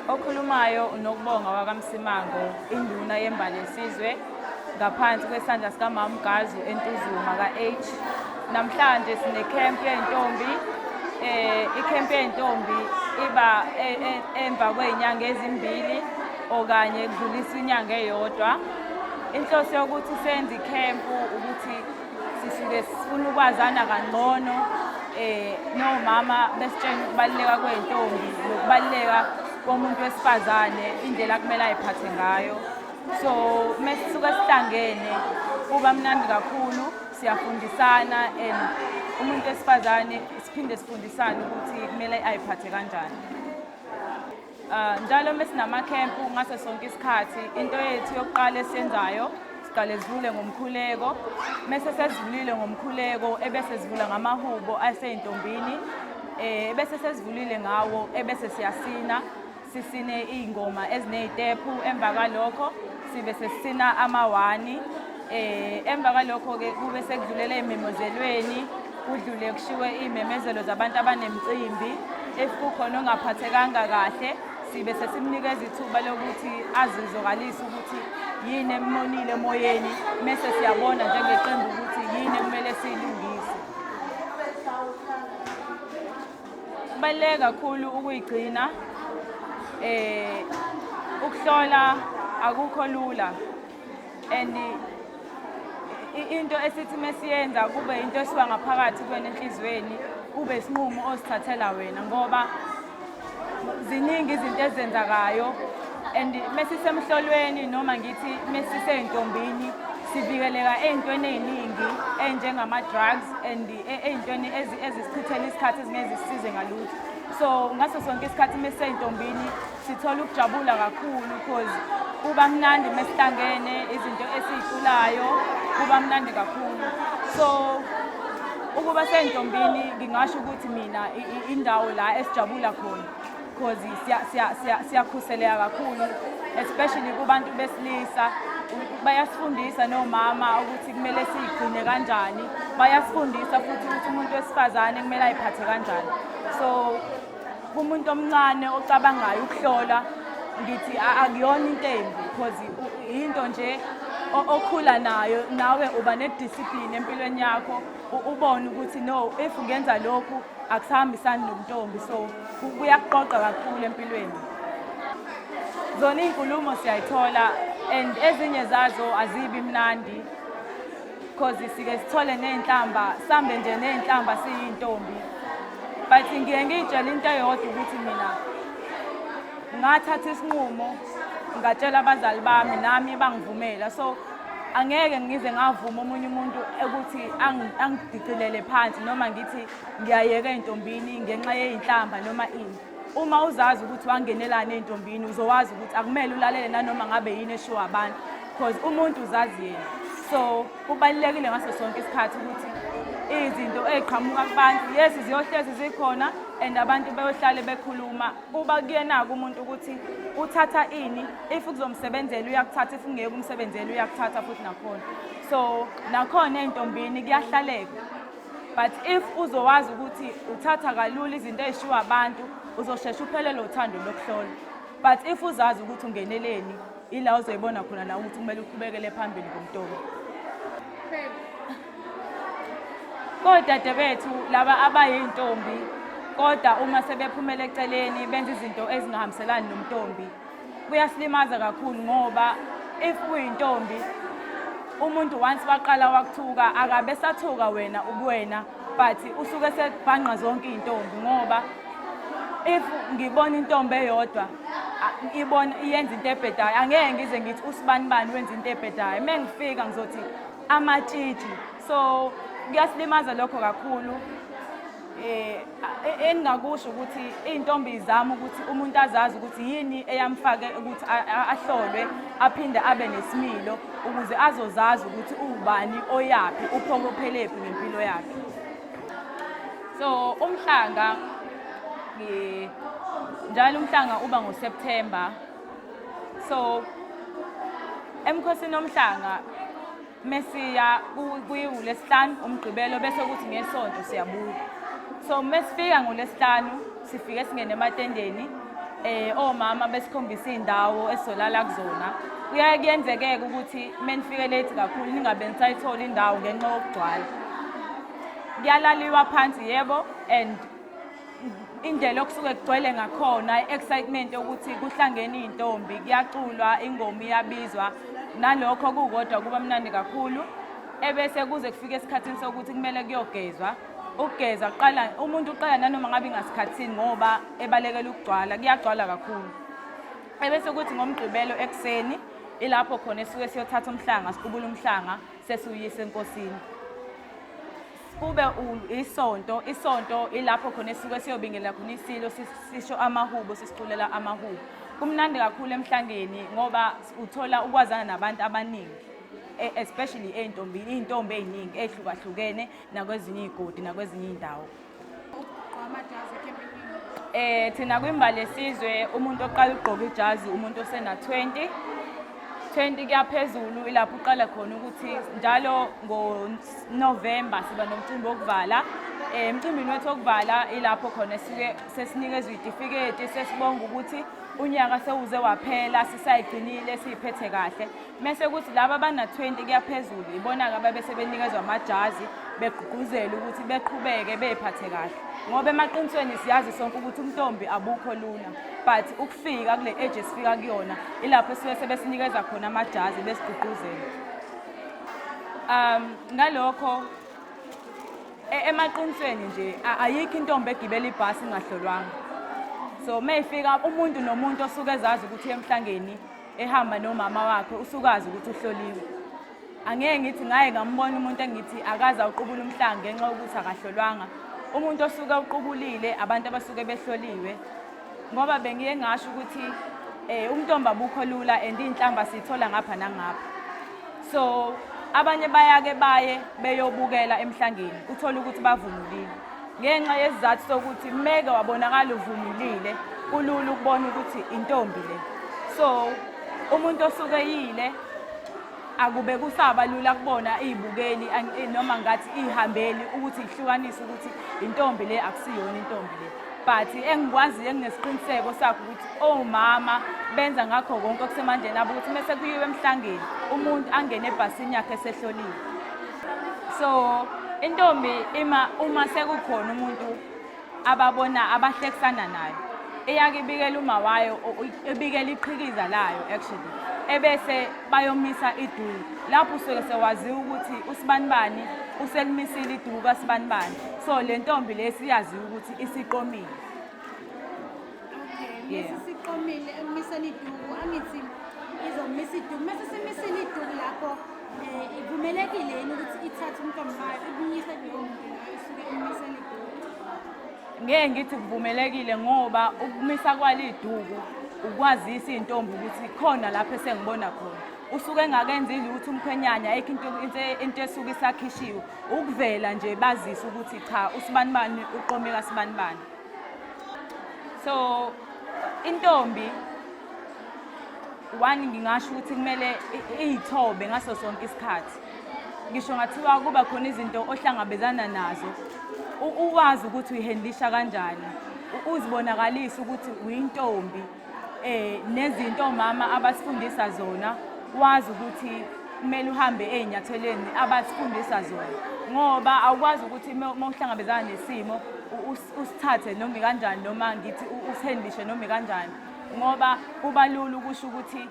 Okhulumayo uNokubonga wakaMsimango, induna yembali yesizwe ngaphansi kwesandla sikaMama Gazu eNtuzuma ka-H. Namhlanje sine-camp yey'ntombi. I-camp yey'ntombi iba emva kwey'nyanga ezimbili okanye kudlulisa inyanga eyodwa. Inhloso yokuthi senze ikhempu ukuthi sisuke sifuna ukwazana kangcono nomama besitshena ukubaluleka kwey'ntombi nokubaluleka komuntu wesifazane, indlela akumele ay'phathe ngayo. So uma sisuke sihlangene kuba mnandi kakhulu, siyafundisana and umuntu wesifazane siphinde sifundisane ukuthi kumele ay'phathe kanjani. Njalo uma sinamakhempu ngaso sonke isikhathi, into yethu yokuqala esiyenzayo siqale sivule ngomkhuleko, mese sesivulile ngomkhuleko ebese sivula ngamahubo asey'ntombini, ebese sesivulile ngawo ebese siyasina, sisine iy'ngoma eziney'tephu. Emva kwalokho sibe sesisina amawani, emva kwalokho-ke kube sekudlulela ey'memezelweni, kudlule kushiwe iy'memezelo zabantu abanemicimbi. If kukhona ongaphathekanga kahle sibe sesimnikeza ithuba lokuthi azizwakalise ukuthi yini emonile emoyeni, mese siyabona njengeqembu ukuthi yini ekumele siyilungise. Kubaluleke kakhulu ukuyigcina. Ukuhlola akukho lula and into esithi mesiyenza kube into esuka ngaphakathi kuwena enhliziyweni, kube isinqumo osithathela wena, ngoba ziningi izinto ezenzakayo and mesisemhlolweni noma ngithi mesisey'ntombini sivikeleka ey'ntweni ey'ningi ey'njengama-drugs and ey'ntweni ezisichithela isikhathi ezingeke zisisize ngalutho. So ngaso sonke isikhathi mesisey'ntombini sithola ukujabula kakhulu because kuba mnandi mesihlangene, izinto esiy'culayo kuba mnandi kakhulu. So ukuba sey'ntombini ngingasho ukuthi mina indawo la esijabula khona because siyakhuseleka kakhulu, especially kubantu besilisa. Bayasifundisa nomama ukuthi kumele siyigcine kanjani, bayasifundisa futhi ukuthi umuntu wesifazane kumele ayiphathe kanjani. So kumuntu omncane ocabangayo ukuhlola ngithi akuyona into embi because into nje okhula nayo, nawe uba ne-discipline empilweni yakho, ubone ukuthi no, if ngenza lokhu akusahambisani nobuntombi, so kuyakuqoqa kakhulu empilweni. Zona iy'nkulumo siyayithola and ezinye zazo azibi mnandi because sike sithole ney'nhlamba, sambe nje ney'nhlamba siyintombi, but ngiye ngiy'tshele into eyodwa ukuthi mina ngathatha isinqumo, ngatshela abazali bami nami bangivumela, so angeke ngize ngavuma omunye umuntu ukuthi angidicilele phansi noma ngithi ngiyayeka ey'ntombini ngenxa yey'nhlamba noma ini. Uma uzazi ukuthi wangenelani ey'ntombini, uzowazi ukuthi akumele ulalele nanoma ngabe yini eshiwo abantu because umuntu uzazi yena. So kubalulekile ngaso sonke isikhathi ukuthi izinto ey'qhamuka kubantu, yes, ziyohlezi zikhona and abantu bayohlale bekhuluma. Kuba kuyena-ke umuntu ukuthi uthatha ini, if kuzomsebenzela uyakuthatha, if kungeke umsebenzele uyakuthatha futhi nakhona. So nakhona ey'ntombini kuyahlaleka, but if uzowazi ukuthi uthatha kalula izinto ey'shiwo abantu, uzosheshe uphelelwe uthando lokuhlola. But if uzazi ukuthi ungeneleni, ila uzoyibona khona nawe ukuthi kumele uqhubekele phambili ngomntombi. Kodade bethu laba abayintombi, kodwa uma sebephumela eceleni benza izinto ezingahambiselani nomntombi, kuyasilimaza kakhulu ngoba if uyintombi umuntu once waqala wakuthuka akabe esathuka wena ubuwena, but usuke sekubhanqa zonke iy'ntombi. Ngoba if ngibona intombi eyodwa ibona iyenza into ebhedayo, angeke ngize ngithi usibani bani wenza into ebhedayo, uma ngifika ngizothi amatshitshi. So kuyasilimaza lokho kakhulu. Engingakusho ukuthi iy'ntombi izama ukuthi umuntu azazi ukuthi yini eyamfake ukuthi ahlolwe, aphinde abe nesimilo ukuze azozazi ukuthi uwubani, oyaphi, uphokophelephi ngempilo yakhe. So umhlanga njalo umhlanga uba ngoSeptember. So emkhosini omhlanga mesiya kuyiwulesihlanu umgqibelo, bese kuthi ngesonto siyabuya. So mesifika ngolesihlanu sifike singene ematendeni. Omama besikhombisa iy'ndawo esizolala kuzona. Kuyaye kuyenzeke-ke ukuthi uma nifike late kakhulu ningabe nisayithola indawo ngenxa yokugcwala. Kuyalaliwa phansi yebo, and indlela okusuke kugcwele ngakhona, i-excitement yokuthi kuhlangene iy'ntombi, kuyaculwa, ingoma iyabizwa, nalokho kukodwa kuba mnandi kakhulu. Ebese kuze kufike esikhathini sokuthi kumele kuyogezwa. Ukugeza kuqala, umuntu uqala nanoma ngabe ingasikhathini ngoba ebalekela ukugcwala, kuyagcwala kakhulu. Ebese kuthi ngoMgqibelo ekuseni ilapho khona esuke siyothatha umhlanga, siqubule umhlanga sesiwuyisa enkosini. Kube isonto, isonto ilapho khona esuke siyobingelela khona isilo, sisho amahubo, sisiculela amahubo. Kumnandi kakhulu emhlangeni ngoba uthola ukwazana nabantu abaningi, especially ey'ntombini, iy'ntombi ey'ningi ey'hlukahlukene nakwezinye iy'godi nakwezinye iy'ndawo. Thina kwimbali yesizwe umuntu oqala ukugqoka ijazi umuntu osena 20 20 kuyaphezulu, ilapho uqala khona ukuthi njalo ngo-November siba nomcimbi wokuvala. Emcimbini wethu wokuvala ilapho khona esike sesinikezwa itifiketi, sesibonga ukuthi unyaka sewuze waphela sisayigcinile siyiphethe kahle. Mese kuthi laba abana-20 kuyaphezulu ibona-ke ababe sebenikezwa amajazi begqugquzela ukuthi beqhubeke bey'phathe kahle, ngoba emaqinisweni siyazi sonke ukuthi umntombi abukho lula, but ukufika kule age esifika kuyona ilapho esuke sebesinikeza khona amajazi besigqugquzela. Ngalokho emaqinisweni nje ayikho intombi egibela ibhasi ingahlolwanga. So mayifika umuntu nomuntu osuke ezazi ukuthi emhlangeni ehamba nomama wakhe usukazi ukuthi uhloliwe. Angeke ngithi ngaye ngambona umuntu engithi akaze awuqubula umhlanga ngenxa yokuthi akahlolwanga. Umuntu osuke uqubulile abantu abasuke behloliwe, ngoba bengiye ngasho ukuthi umntombi abukho lula and iy'nhlamba siyithola ngapha nangapha. So abanye bayake baye beyobukela emhlangeni, uthole ukuthi bavunulile ngenxa yesizathu sokuthi meke wabonakala uvunulile, kulula ukubona ukuthi intombi le. So umuntu osuke eyile akube kusaba lula kubona iy'bukeli noma ngathi iy'hambeli ukuthi ihlukanise ukuthi intombi le akusiyona intombi le. But engikwaziyo enginesiqiniseko sakho ukuthi omama benza ngakho konke okusemandleni abo ukuthi mese kuyiwe emhlangeni umuntu angene ebhasini yakhe esehloliwe. So intombi ima uma sekukhona umuntu ababona abahlekisana nayo, iyake ibikele uma wayo, ibikele iqhikiza layo actually, ebese bayomisa iduku lapho usuke sewaziwa ukuthi usibanibani uselimisile iduku kasibanibani. So le ntombi le siyaziwa ukuthi isiqomile. Okay, mese siqomile ekumiseni iduku, angithi izomisa iduku. Mese simisile iduku lapho, ivumelekile yini ukuthi ithathe umntombi wayo ibuyise kulowo muntu loyo isuke imisele iduku? Ngeke ngithi kuvumelekile, ngoba ukumisa kwalo iduku ukwazisa iy'ntombi ukuthi khona lapho esengibona khona. Usuke engakenzi lutho umkhwenyana, ayikho into esuke isakhishiwe, ukuvela nje bazise ukuthi cha usibanibani uqome kasibanibani. So intombi one ngingasho ukuthi kumele iy'thobe ngaso sonke isikhathi. Ngisho ngathiwa kuba khona izinto ohlangabezana nazo, uwazi ukuthi uyihendlisha kanjani, uzibonakalise ukuthi uyintombi, nezinto omama abasifundisa zona, wazi ukuthi kumele uhambe ey'nyathelweni abasifundisa zona, ngoba awukwazi ukuthi uma uhlangabezana nesimo usithathe noma kanjani, noma ngithi usihendlishe noma kanjani, ngoba kuba lula ukusho ukuthi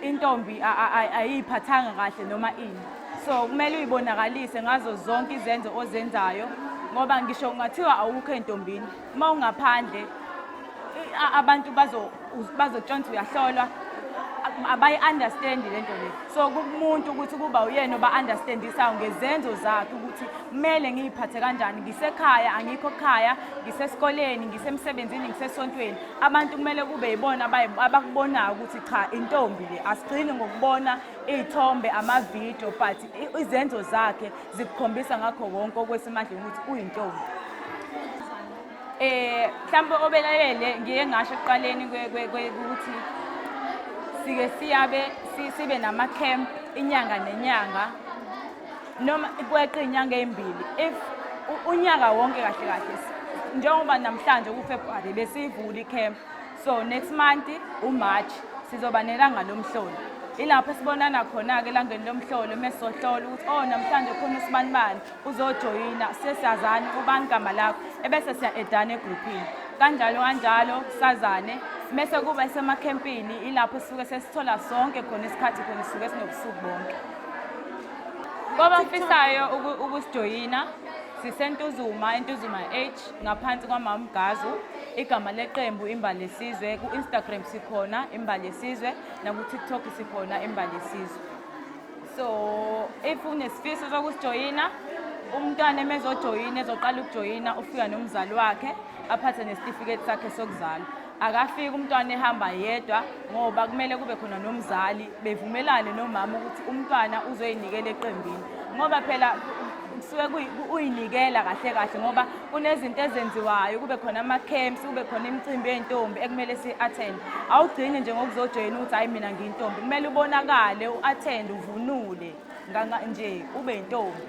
intombi ayiphathanga kahle noma ini. So kumele uyibonakalise ngazo zonke izenzo ozenzayo, ngoba ngisho kungathiwa awukho entombini, uma ungaphandle abantu bazotshontsha, uyahlolwa, abayi-understand le nto le. So kumuntu ukuthi kuba uyena oba-understandisayo ngezenzo zakhe ukuthi kumele ngiyiphathe kanjani, ngisekhaya, angikho ekhaya, ngisesikoleni, ngisemsebenzini, ngisesontweni. Abantu kumele kube yibona abakubonayo ukuthi cha intombi le. Asigcini ngokubona iy'thombe, amavidiyo, but izenzo zakhe zikukhombisa ngakho konke okwesemandleni ukuthi uyintombi. Mhlawumbe obelalele ngiye ngasho ekuqaleni ukuthi sike siyabe sibe nama-camp inyanga nenyanga, noma kweqa iy'nyanga ey'mbili, if unyaka wonke kahle kahle. Njengoba namhlanje kuFebruary besiyivula i-camp, so next month uMarch sizoba nelanga lomhlolo. Ilapho esibonana khona-ke elangeni lomhlolo, mesizohlola ukuthi oh, namhlanje khona usibanibani uzojoyina, sesiyazana ubani gama lakho, ebese siya-edana egruphini kanjalo kanjalo, sazane. Mese kuba esemakhempini, ilapho sisuke sesithola sonke khona isikhathi khona, sisuke sinobusuku bonke. Kwabafisayo ukusijoyina, siseNtuzuma, eNtuzuma H, ngaphansi kwaMamgazu. Igama leqembu Imbali Yesizwe. Ku-Instagram sikhona Imbali Yesizwe, naku-TikTok sikhona Imbali Yesizwe. So if unesifiso sokusijoyina, umntwana emezojoyina, ezoqala ukujoyina, ufika nomzali wakhe, aphathe nesitifiketi sakhe sokuzalwa. Akafiki umntwana ehamba yedwa, ngoba kumele kube khona nomzali, bevumelane nomama ukuthi umntwana uzoyinikela eqembini, ngoba phela kusuke uyinikela kahle kahle, ngoba kunezinto ezenziwayo, kube khona ama-camps, kube khona imicimbi yey'ntombi ekumele si-attend. Awugcini nje ngokuzojoyina ukuthi hhayi, mina ngiyintombi. Kumele ubonakale, u-attend, uvunule nje, ube yintombi.